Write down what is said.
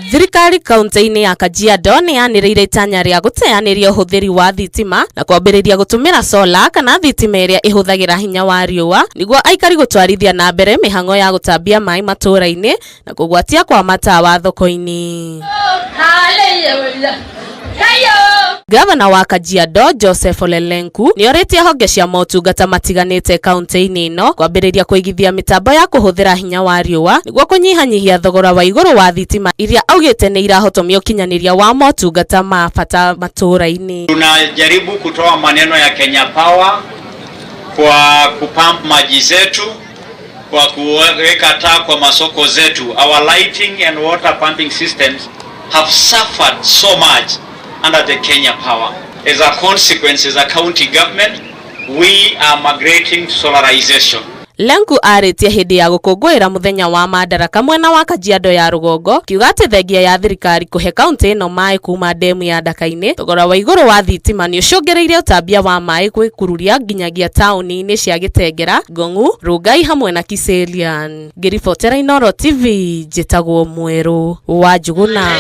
Thirikari kaunti-inĩ ya Kajiado nĩ yanĩrĩire itanya rĩa gũteanĩria ũhũthĩri wa thitima na kwambĩrĩria gũtũmĩra solar kana thitima ĩrĩa ĩhũthagĩra hinya wa riũa nĩguo aikari gũtwarithia na mbere mĩhang'o ya gũtambia maĩ matũũra-inĩ na kũgwatia kwa matawa thoko-inĩ. Gavana wa Kajiado Joseph Ole Lenku nĩ orĩtie honge cia motungata matiganĩte kaunti-inĩ ĩno kwambĩrĩria kũigithia mĩtambo ya kũhũthĩra hinya wa riũa nĩguo kũnyihanyihia thogora wa igũrũ wa thitima iria augĩte nĩ irahotomia ũkinyanĩria wa motungata ma bata matũũra-inĩ. Tunajaribu kutoa maneno ya Kenya Power kwa kupump maji zetu, kwa kuweka taa kwa masoko zetu. Our lighting and water pumping systems have suffered so much under the Kenya Power. As a consequence, as a county government, we are migrating to solarization. Lenku arĩtie hĩndĩ ya gũkũngũĩra mũthenya wa Madaraka mwena wa Kajiado ya rũgongo kiuga atĩ thengia ya thirikari kũhe kaunti ĩno maĩ kuma ndemu ya Ndaka-inĩ, thogora wa igũrũ wa thitima nĩ ũcũngĩrĩirie ũtambia wa maĩ gwĩkururia nginyagia taũni-inĩ cia Gĩtengera, Ngong'u, Rongai hamwe na Kiserian. Ngĩribotera Inooro TV njĩtagwo Mwerũ wa Njuguna.